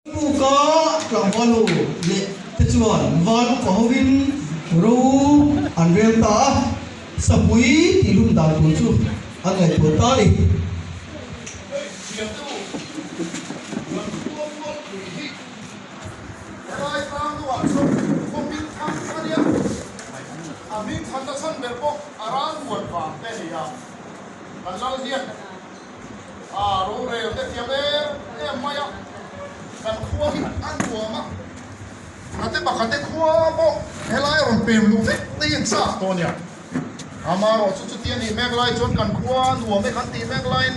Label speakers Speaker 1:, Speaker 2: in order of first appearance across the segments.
Speaker 1: Puka tlangvalu leh te chuan val upa hovin ro an rel ta a, sapui tihlum dan tur chu an ngaihtuah ta a ni.
Speaker 2: Hei thiamte u, kan khua mualpui hi helai tlangnuah chuan khaw hming thang a nia, a hming thanna chhan ber pawh a ral muan vang te a ni a, kan lal hian A rorel te thiam em em mai a, kan khua hi a nuam a, hnate pakhate khua pawh helai a rawn pem luh vek te hi an chak tawh a nia. Amaherawh chu chuti a nih mek lai chuan kan khua a nuam e kan tih mek laiin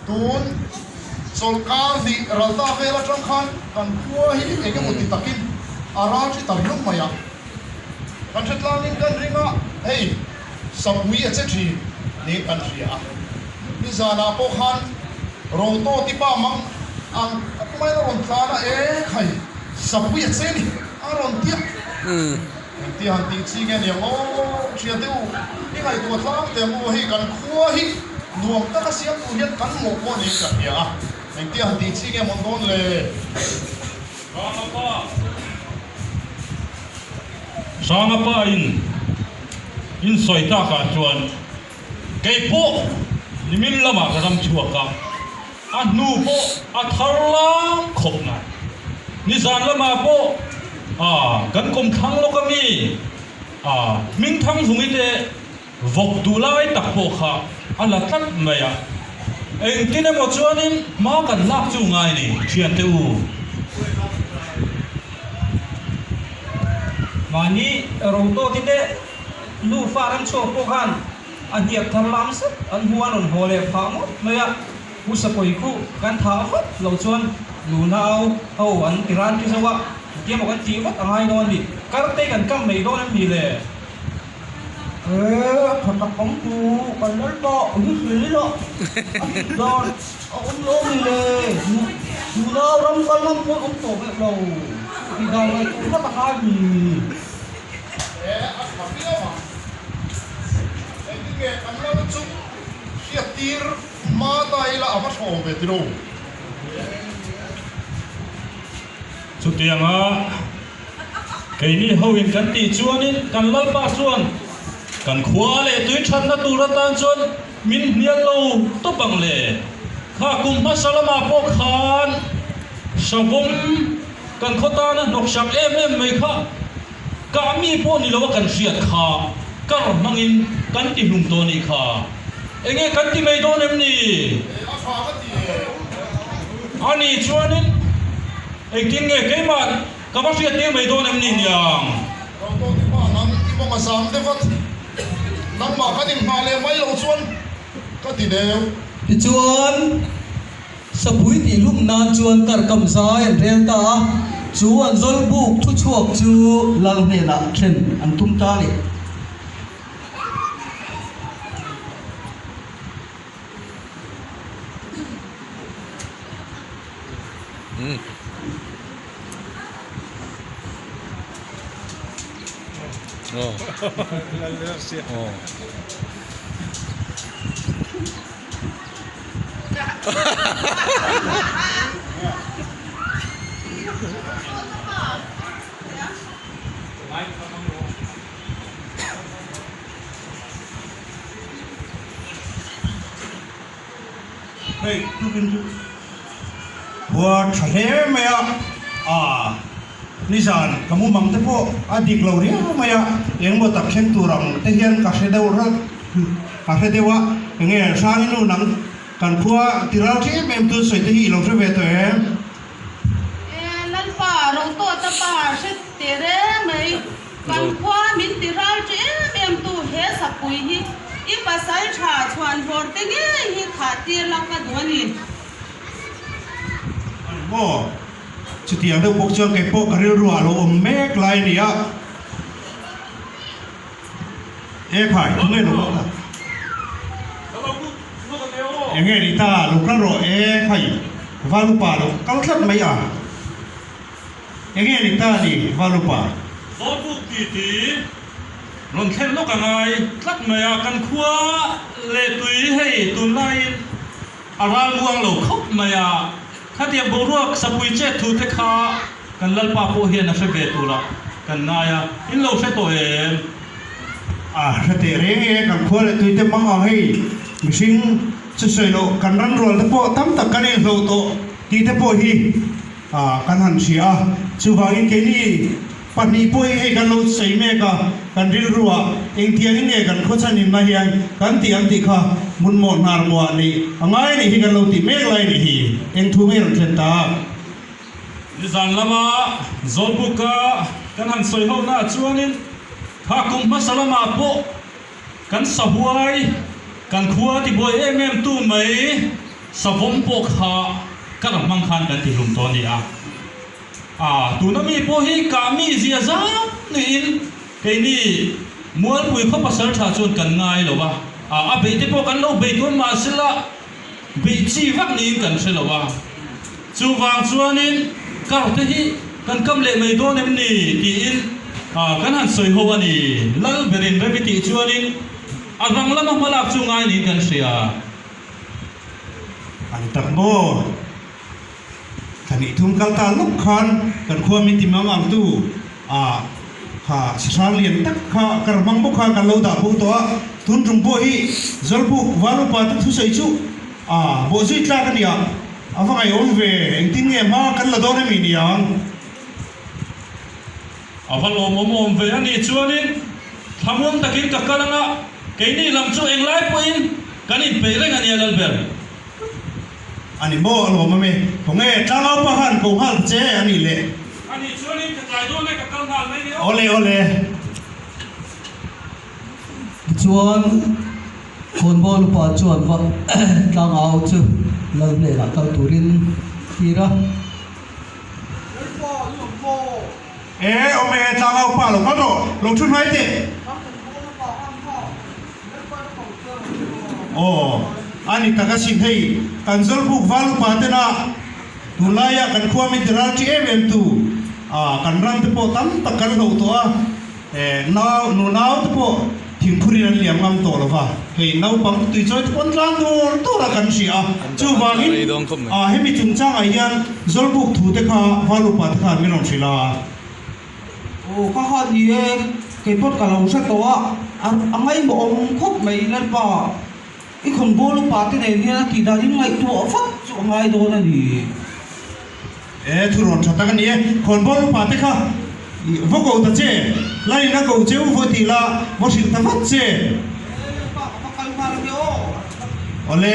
Speaker 2: tun chawlhkar hnih ral ta vel atang khan kan khua hi eng emaw ti takin a ral thi ta ringawt mai a. Kan hre tlangin kan ring a, hei Sapui a che thin niin kan hria a. Nizanah pawh khan Roto tipa mang ang tak maiin a rawn tlan a, E khai, Sapui a che ni a rawn tia. Engtia han tih chi nge niang aw, thiante u, i ngaihtuah tlang teh ang u, hei kan khua hi nuam taka siam tur hian kan mawh pawh niin ka hria a, engtia han tih chi nge mawn dawn le?
Speaker 3: Rangapa. Sangapa in in sawi takah chuan kei pawh nimin lamah ka ram chhuak a, a hnu pawh a thar lam khawp mai. Nizan lamah pawh kan kawmthlang lawk ami Hmingthang Vungi te vawk duh lai tak pawh kha a la tlat mai a, engtin emaw chuanin hma kan lak chu ngai ni thiante u.
Speaker 4: Mahni rotawti te nufa ram chhuak pawh khan a hniak thar lam zet an hmu a rawn haw leh phah ngawt mai a, Pu Sapawi khu kan thah vat loh chuan nunau ho an ti ran ti zo a, engtia maw kan tih vat a ngai dawn a ni, karte kan kam mai dawn em ni le?
Speaker 5: He a tha tak ang chu kan lal pawh hi hril ila a tih dan a awm lo mi le nunau ram kal ngam pawn awm tawh bek lo tih dan ngaihtuah vat a ngai mi.
Speaker 2: He a tha viau ang engtin nge kan lal chu hriat tir hma ta ila a va tha awm ve tiro.
Speaker 3: Chutianga Keini hoin kan tih chuanin kan Lalpa chuan kan khua leh tui thatna tur atan chuan min hnial lo tawp ang le. Kha kum hmasa lamah pawh khan Savawm kan khaw tana hnawksak em em mai kha kah mi pawh ni loa kan hriat kha kar hmangin kan ti hlum tawh nih kha. Enge kan ti mai dawn em ni? Ani chuanin engtin nge keimah Ka va hriat tir mai dawn em ni niang?
Speaker 2: Rauto ti pa nang i bawng a zam deuh vat. Nangmah kan inhmah leh mai loh chuan ka ti deuh.
Speaker 1: Tichuan, Sapui tihhlum nan chuan kar kam zai an rel ta a, chu an zawlbuk thu chhuak chu lal hnenah then an tum ta a ni.
Speaker 6: Hei tukin chu khua tha hle mai a, ah nizan ka mumang te pawh a dik lo riau mai a, engmaw tak thleng tur ang te hian ka hre deuh rat ka hre deuh a, enge Hranginu nang kan khua tiral ṭhi em em tun sawi te hi i lo hre ve tawh em?
Speaker 7: E Lalpa Rotawta pa hre teh reng mai. Kan khua min ti ral ṭi em em tu he sapui hi i pasal ṭha chhuan vawr te ngei hi thah tir la ka duh a ni.
Speaker 6: Ani maw? Chutiang deuh bawk chuan kei pawh ka rilru ah lo awm mek lai a ni a. E khai, tunge lo kal ta? Enge ni ta, lo kal rawh e khai, Valupa lo kal tlat mai a. Enge ni ta ni Valupa?
Speaker 3: Zawlbuk titi rawn thlen lawk a ngai tlat mai a, kan khua leh tui hei tunlaiin a ral muang lo khawp mai a. Khatiang boruak sapui chet thu te kha kan Lalpa pawh hian a hre ve turah kan ngai a, in lo hre tawh em?
Speaker 6: A hre teh reng e, kan khua leh tui te mang ang hei mihring chu sawi loh kan ran rual te pawh tam tak kan inhloh tawh tih te pawh hi kan han hria a, chuvangin keini Pahnih pawh hi hei kan lo sawi mek a, kan rilruah engtiangin nge kan khawchhaninna hian kan tih ang tih kha hmunmawh hnar muah neih a ngai a nih hi kan lo tih mek lai a nih hi. Eng thu nge rawn thlen tak?
Speaker 3: Nizan lama Zawlbuka kan han sawi ho naah chuanin kha kum hmasa lamah pawh kan sahuai kan khua tibuai em em tu mai savawm pawh kha ka ram hmang khan kan tihlum tawh a ni a. A, tuna mi pawh hi kah mi zia zam niin keini Mualpui khaw pasal tha chuan kan ngai lo a, a, a beih te pawh kan lo bei tuam mah sela beih chi vak niin kan hre lo a. Chuvang chuanin kar te hi kan kam leh mai dawn em ni tiin a, kan han sawi ho a ni. Lal berin rem i tih chuanin a rang lama hmalak chu ngai niin kan hria.
Speaker 6: A ni tak maw? Thla hnih thum kal ta lawk khan kan khua min ti mang ang tu a kha sahrang lian tak kha kar hmang bawk khan kan lo dah bo tawh a, tun tum pawh hi Zawlbuk Valupa te thusawi chu a bawhzui tlak a nia, a va ngaihawm ve, engtin nge hma kan la dawn emi niang?
Speaker 3: A va lawmawm awm ve a nih chuanin thlamuang takin ka kal anga keini lam chu englai pawhin kan inpeih reng a nia Lalber.
Speaker 6: A ni maw a lawm ami? Khawnge tlangau pa khan ko nghal ta che a nih le.
Speaker 3: A nih chuanin ka tlai dawn e ka kal nghal mai ni aw.
Speaker 6: Awle awle.
Speaker 1: Tichuan khawnbawl upa chuan va tlangau chu lal hnenah kal turin tir a.
Speaker 5: Lalpa i awm maw?
Speaker 6: E awm e tlangau pa lo kal rawh, lo thu hnuai teh. Aw, a ni tak asin hei, kan Zawlbuk val upa tena tunlaia kan khua min ti ral ṭi em em tu, ah kan ram te pawh tam tak kan hloh tawh a, eh nau nu nau te pawh thingphurin an liam ngam tawh lo va, hei naupang te tuichawi te pawh an tlan tur tur a kan hria a, chuvangin ah hemi chungchangah hian Zawlbuk thu te kha val upa te khan min rawn hrilh a.
Speaker 5: Aw ka ha ni e, kei pawh ka lo hre tawh a, a ngaihmawh awm khawp mai Lalpa, i khawnbawl upa te nen hian a tih dan in ngaihtuah vat chu a ngai dawn a ni.
Speaker 6: E thurawn tha tak a ni e, khawnbawl upa te kha va ko ta che, Lalin a ko che u vawi tih la va hrilh ta vat che.
Speaker 5: E Lalpa ka va kal nghal ange aw.
Speaker 6: Awle.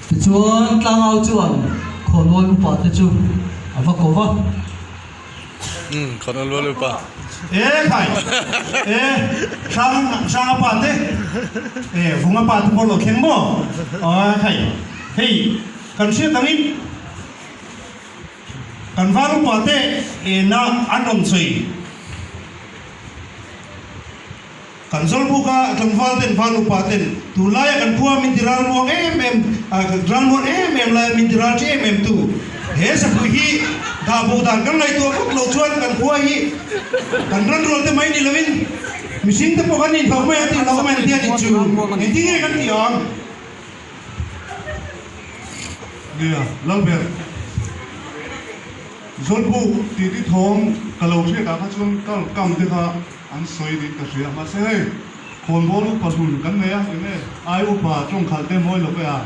Speaker 1: Tichuan tlangau chuan khawnbawl upa te chu a va ko va.
Speaker 6: E khai e hrang hrang a pa te e vung a pa te pawh lo thleng maw aw khai hei kan hriat angin kan val upa te ena an rawn sawi. Kan Zawlbuk a tlangval ten val upa ten tunlaia kan khua min ti ral muang em em ral muan em em laia min ti ral ṭi em em tu he sapui hi dah bo dan kan ngaihtuah vak loh chuan kan khua hi kan ran rual te mai ni loin mihring te pawh kan inhlauh mai a tih loh mai an tia nih chu engtin nge kan tih ang?
Speaker 2: Nia, Lalber. Zawlbuk tih ti thawm ka lo hriatah kha chuan kal kam te kha An sawi niin ka hria. Mahse hei, khawnbawl upa hlun kan nei a, enge ai upa tawngkhalh te mawi lo ve a.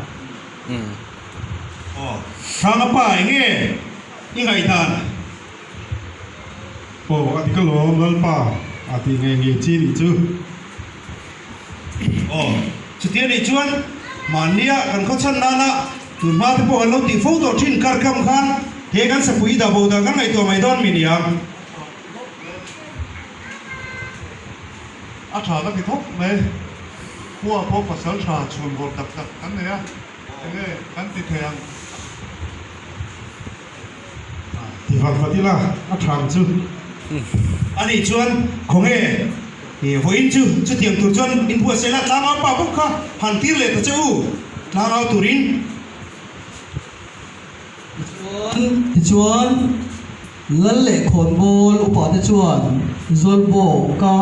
Speaker 6: Aw, Hranga pa enge i ngaihdan?
Speaker 2: Aw, a ti ka lawm Lalpa, a tih ngei ngei chi nih chu.
Speaker 6: Aw, chutia nih chuan mahnia kan khawchhan nana tun hma te pawh kan lo tih fo tawh thin kar kam khan he kan sapui dah bo dan kan ngaihtuah mai dawn mi nia.
Speaker 2: A tha ka ti khawp mai. Khua pawh pasal tha chhun vawrh tak tak kan nei a, enge kan ti thei ang?
Speaker 6: Ti vat vat ila a tha ang chu. A nih chuan khawnge vawiin chu chutiang tur chuan in buatsaih la tlangau pa bawk kha han tir leh ta che u tlangau turin.
Speaker 1: Tichuan, Lal leh khawnbawl upate chuan Zawlbawka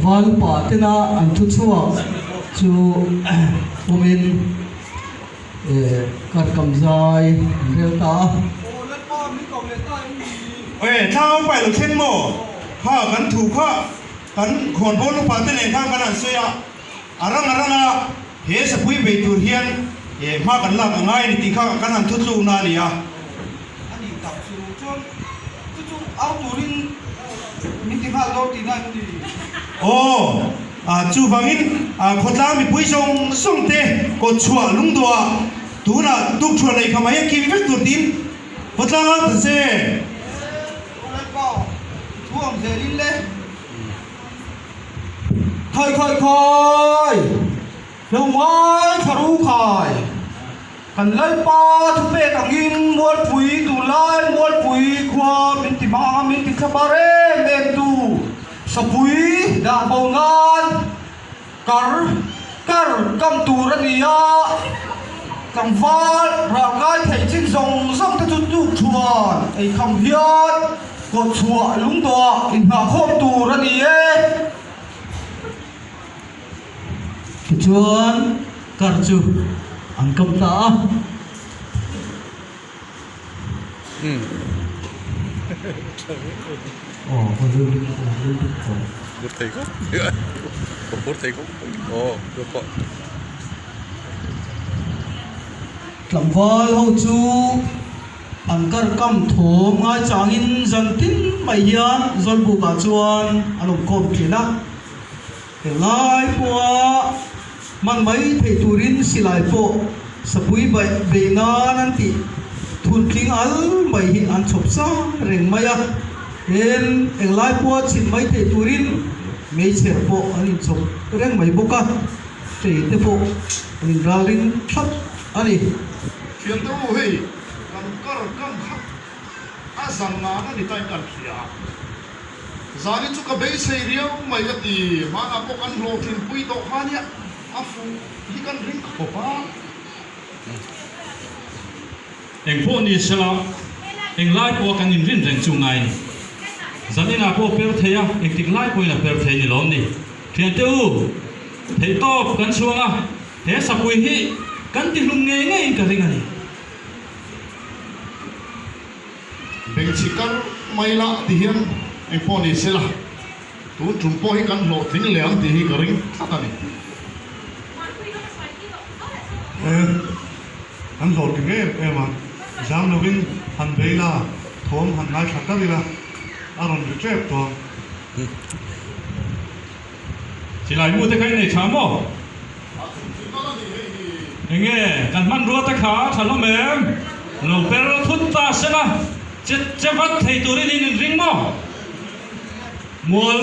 Speaker 1: val upa tena an thu chhuak chu awmin. Kar kam zai an rel ta a.
Speaker 5: Aw Lalpa min ko leh ta em ni?
Speaker 6: Aw thlang pai lo thleng maw? Kha kan thu kha kan khawnbawl upa te nen khan kan han sawi a, a rang a rang a he sapui bei tur hian hma kan lak a ngai a ni tih kha kan han thutlukna a ni a.
Speaker 5: A nih tak chu chuan chu chu au turin min ti nghal dawn tihna em ni?
Speaker 6: Aw, chuvangin khawtlang mipui zawng zawng te kawt chhuah lungdawhah tunah tukthuah lei kha mai a kim vek tur tiin khawtlang au ta che.
Speaker 5: Aw Lalpa, i thu ang zelin le.
Speaker 1: Khai khai khai! Lo ngai thla ru khai!
Speaker 5: Kan Lalpa thupek angin Mualpui tunlai Mualpui khua min ti hmang anga min ti thlapa rem em tu Sapui dah bo nan kar kar kam tur a ni a, tlangval ralkai theih chin zawng zawng te chu tuk thuan ei kham hian kawtchhuah lungdawhah inhnahkhawm tur a ni e.
Speaker 1: Tichuan kar chu an kam ta a. Tlangval ho chu an kar kam thawm ngaichangin zan tin mai hian Zawlbukah chuan an awmkhawm thin a. Helai pawha hman mai theih turin silai pawh sapui beih nan an tih thuntling al mai hi an chhawp sang reng mai a, tin englai pawha chhit mai theih turin meichher pawh an inchhawp reng mai bawk a, hrei te pawh an inralring thlap a ni.
Speaker 2: Thiante u hei kan kar kam kha a zan nan a ni tain kan hria a. Zani chu ka beisei riau mai ka ti, hmanah pawh kan hlawhtlinpui tawh kha nia, a fuh hi kan ring khawp a.
Speaker 3: Engpawh ni sela, englai pawha kan inrin reng chu ngai ni. Zaninah pawh per thei a, engtik lai pawhin a per thei ni lawm ni. Thiante u, theihtawp kan chhuang a, he sapui hi kan tihlum ngei ngeiin ka ring a ni.
Speaker 2: Bengchhi kar mai la ti hian engpawh ni se la, tun tum pawh hi kan hlawhtling leh ang tih hi ka ring tlat a ni.
Speaker 8: E, kan hlawhtling em em a, zam lovin han bei la, thawm han ngaithla kar ila, a rawn ri tep tawh.
Speaker 3: Silai mu te kha i nei tha maw? Enge kan hmanrua te kha a tha hlawm em? Lo per thut ta sela che che vat thei turin in inring maw? Mual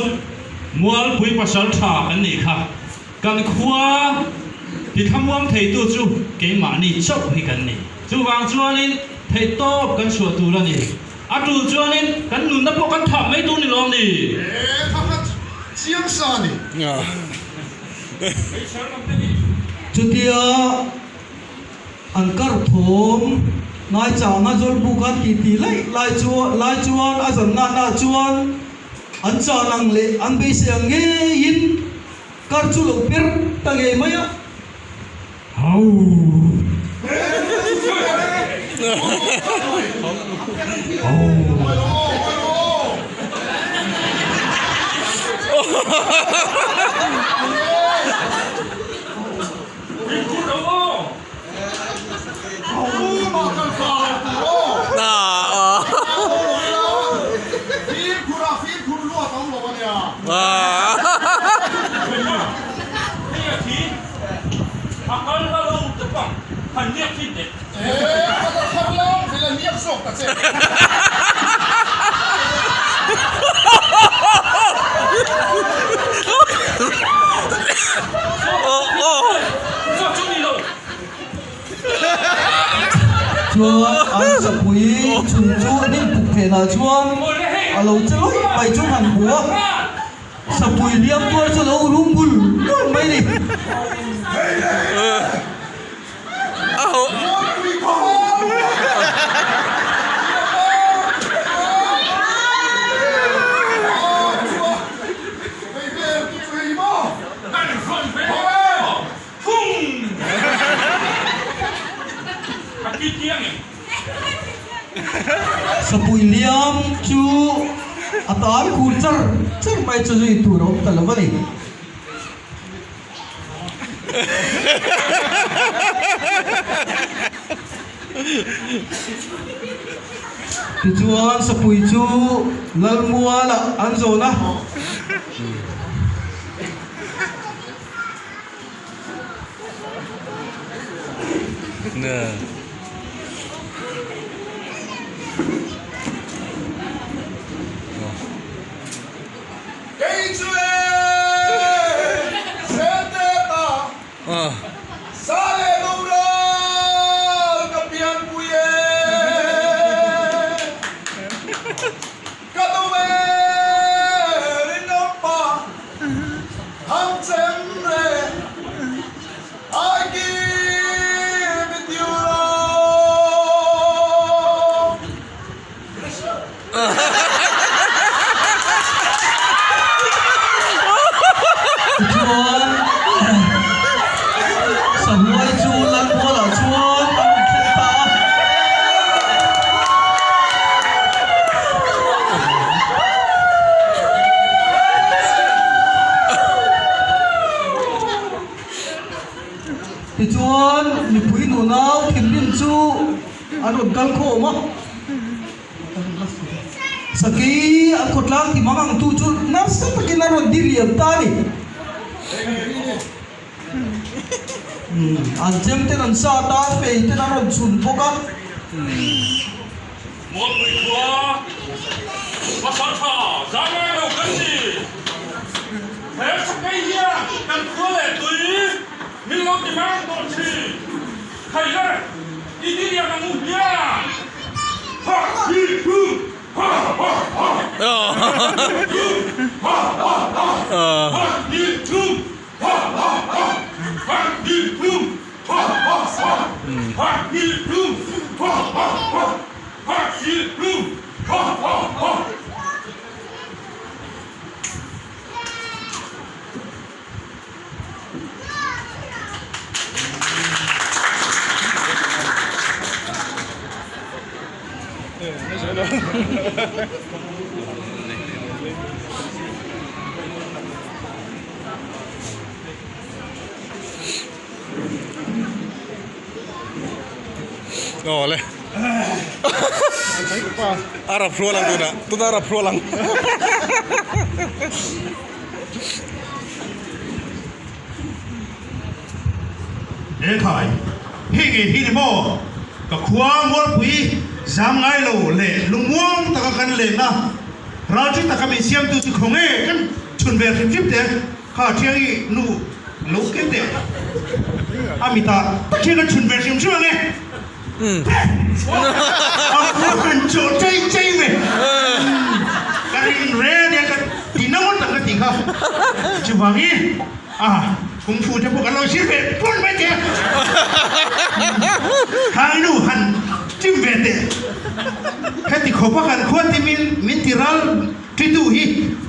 Speaker 3: Mualpui pasal tha kan nih kha. Kan khua ti thlamuang theitu chu keimahni chauh hi kan ni. Chuvang chuanin theihtawp kan chhuah tur a ni. A tul chuanin kan nunna pawh kan thah mai tur ni lawm ni?
Speaker 2: He kha kha chiang sa a ni.
Speaker 1: Chutia an kar thawm ngaichanga Zawlbuk an tih tih laih lai chu lai chuan a zan nahna chuan an chan ang leh an beisei ang ngeiin kar chu lo per ta ngei mai a.
Speaker 3: A kal la lo tawp ang, han hniak thin teh.
Speaker 1: Chuan an sapui chhun chu hnim puk phenah chuan a lo che lawih mai chu han hmu a. Sapui hliam tuar chu lo rum bul bul mai ni. Sapui liam chu a tan khur char char mai chu zui tur a awm ta lo a ni. Tichuan sapui chu Lalmualah an zawn a.
Speaker 2: Kei chu e Sente ta sa leh boral ka pianpui e Ka duh e rinawm pa Hang chem re I give it you love
Speaker 1: Tichuan, Sahuai chu Lalmualah chuan a rawn thleng ta a. Tichuan, mipui nunau thinrim chu an rawn kal khawm a. Saki an khawtlang ti mang ang tu chu nasa takin a rawn di liam ta a ni. An chem ten an sat a, fei ten a rawn chhun bawk a.
Speaker 3: Mualpui khua pasal tha zangai lo kan ni. He sakei hian kan khua leh tui min lo ti mang tawh thin. Thei le, i ti lian ang u hian. Ha hi hu ha ha ha hu ha ha ha ha hi hu ha ha ha ha hi hu ha ha ha ha hi hu ha ha ha ha hi hu ha ha ha.
Speaker 9: Aw le a rap hrual ang tunah tunah a rap hrual ang.
Speaker 6: He khai, hei ngei hi ni maw? Ka khua Mualpui zam ngai lo leh lungmuang taka kan lenna ralṭi taka min siamtu chu khaw nge kan chhun ve hrim hrim te kha Thiangi nu lo ken teh a mitah tak hian kan chhun ve hrim hrim ang e. A khua han chawh chei chei ve. Ka rin re ania ka ti na ngawt ang ka tih kha. Chuvangin a kung fu te pawh kan lo zir ve pawlh mai teh a. Khang nu han chim ve teh. Heti khawpa kan khua ti min min ti ral titu hi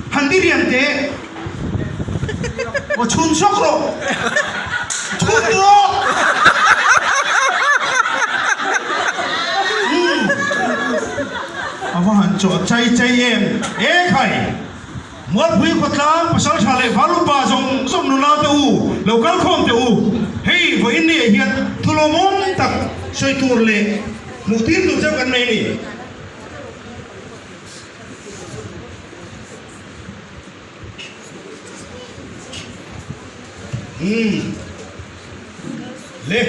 Speaker 6: han diriam teh. Aw chhun sawk rawh. Chhun rawh. A va han chawh chai chai em. E khai. Mualpui khawtlang pasal tha leh valupa zawng zawng nula te u lo kal khawm teh u. Hei vawiin ni ah hian thulawmawm tak sawi tur leh hmuh tir tur cheu kan nei a ni. Umm le.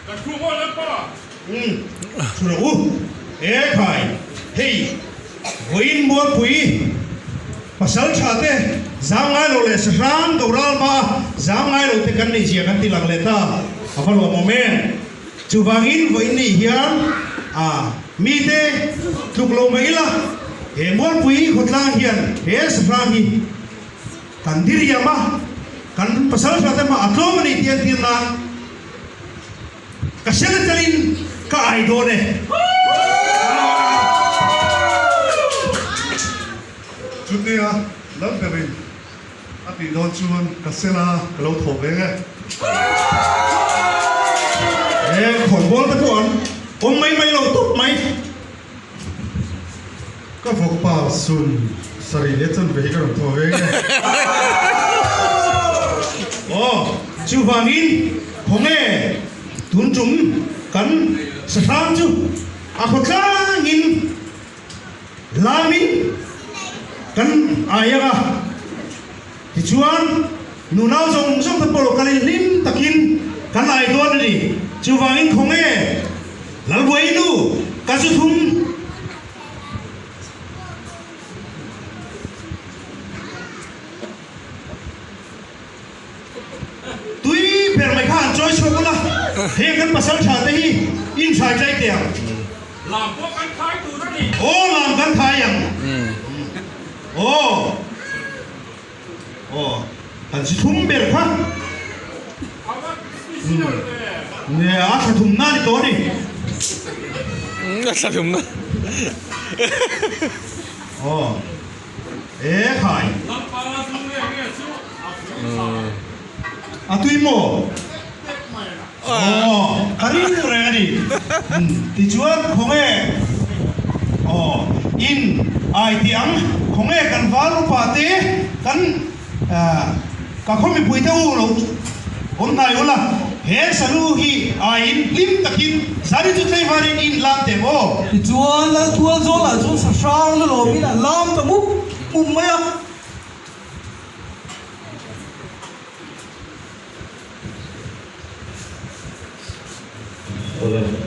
Speaker 3: Ka thu maw Lalpa?
Speaker 6: Umm thu rawh u. E khai, hei vawiin Mualpui pasal tha te zang ngai lo leh sahrang do ral hma a zang ngai lo te kan neih zia kan ti lang leh ta a va lawmawm em. Chuvangin vawiin ni hian a mite tluk lo mai ila, he Mualpui khawtlang hian he sahrang hi kan diriam a, kan pasal hra te hma a tlawm a ni tih entir nan ka hre na telin ka ai dawn e.
Speaker 8: Chutia Lalberin A tih dawn chuan ka sel a, ka lo thaw ve nge.
Speaker 6: He khawnbawl te pawh an awm mai mai lo tawp mai.
Speaker 8: Ka vawkpa sun sarih leh chanve hi ka rawn thawh ve nge.
Speaker 6: Aw, chuvangin khawnge tun tum kan sahrang chu a khawtlangin lamin kan ai ang a, tichuan nunau zawng zawng te pawh lo kalin hlim takin kan ai dawn a ni. Chuvangin khawnge Lalbuainu ka zu thum. Tui ber mai kha han chawi chhuak ula, heng kan pasal tha te hi in hrai tlai teh ang.
Speaker 3: Lam pawh kan thai tur a ni.
Speaker 6: Aw lam kan thai ang. Aw aw kan si thum ber kha. Ne a thla thum na ni tawh a ni.
Speaker 9: A thla thum na.
Speaker 6: Aw e khai. A tui maw? Aw ka ring reng a ni. Tichuan khawnge aw in ai tih ang khawnge kan val upa te kan Ka khaw mipui te u lo awm hnai ula, he salu hi aiin hlim takin zari chu tlei varin in lam teh maw?
Speaker 1: Tichuan Lalthual zawlah chuan sahrang lu lawmin an lam ta mup mup mai a.
Speaker 10: Awle.